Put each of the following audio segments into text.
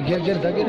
گر گر دگے۔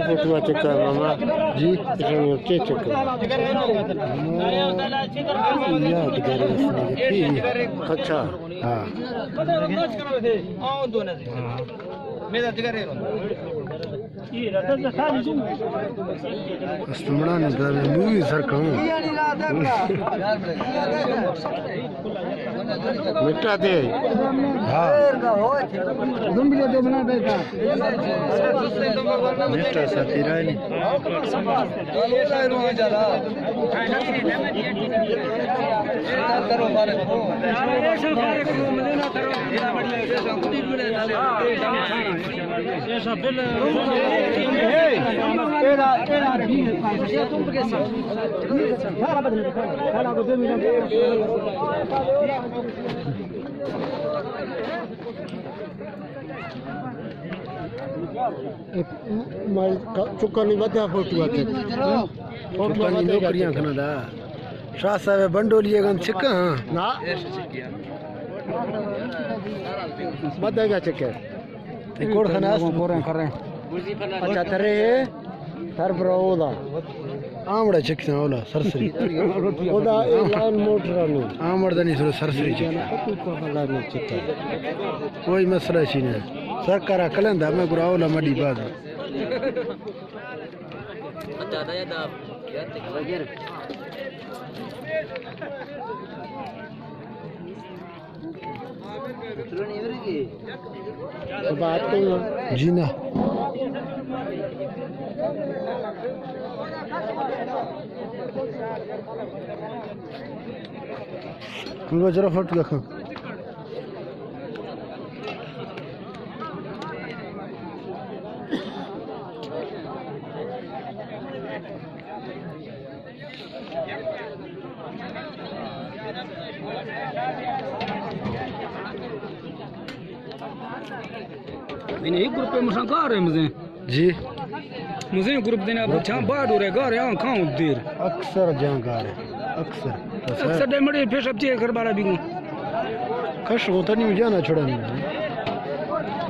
فوٹو چیک کر ماما۔ جی۔ چیک کر۔ یادگار۔ اچھا۔ ہاں۔ استمڑا نے در مووی سر کہوں۔ مٹا دے۔ ہاں۔ مٹا ساتھی رائے نہیں۔ چکانی بدہ فوٹو آتے۔ چکانی نوکریاں کنا دا۔ شاہ صاحب بنڈولی گن چکا، ہاں۔ نا۔ بدہ گا چکے۔ تے کوڑ خناس؟ کوریں، کوریں۔ اچھا، ترے ہے؟ تر برا اودا۔ آمڑا چکساں اولا، سرسری۔ اودا اے لان موٹر آنو۔ آمڑ دنی سر سرسری چکے۔ کوئی مسئلہ چی نہ۔ سرکارا کلندہ، میں گرا اولا مڈی بعد۔ جی نا۔ بچارا فٹ دیکھا۔ انہیں ایک گروپ مشان کار ہے مزیں۔ جی۔ مزیں گروپ دینا، گروپ جہاں باڈ ہو رہے گار ہیں، کھاؤں دیر۔ اکثر جہاں گار ہے، اکثر۔ اکثر ڈیمڑ پیش اب چے کر بارا بیگوں۔ کش ہوتا نہیں جانا چھڑا نہیں۔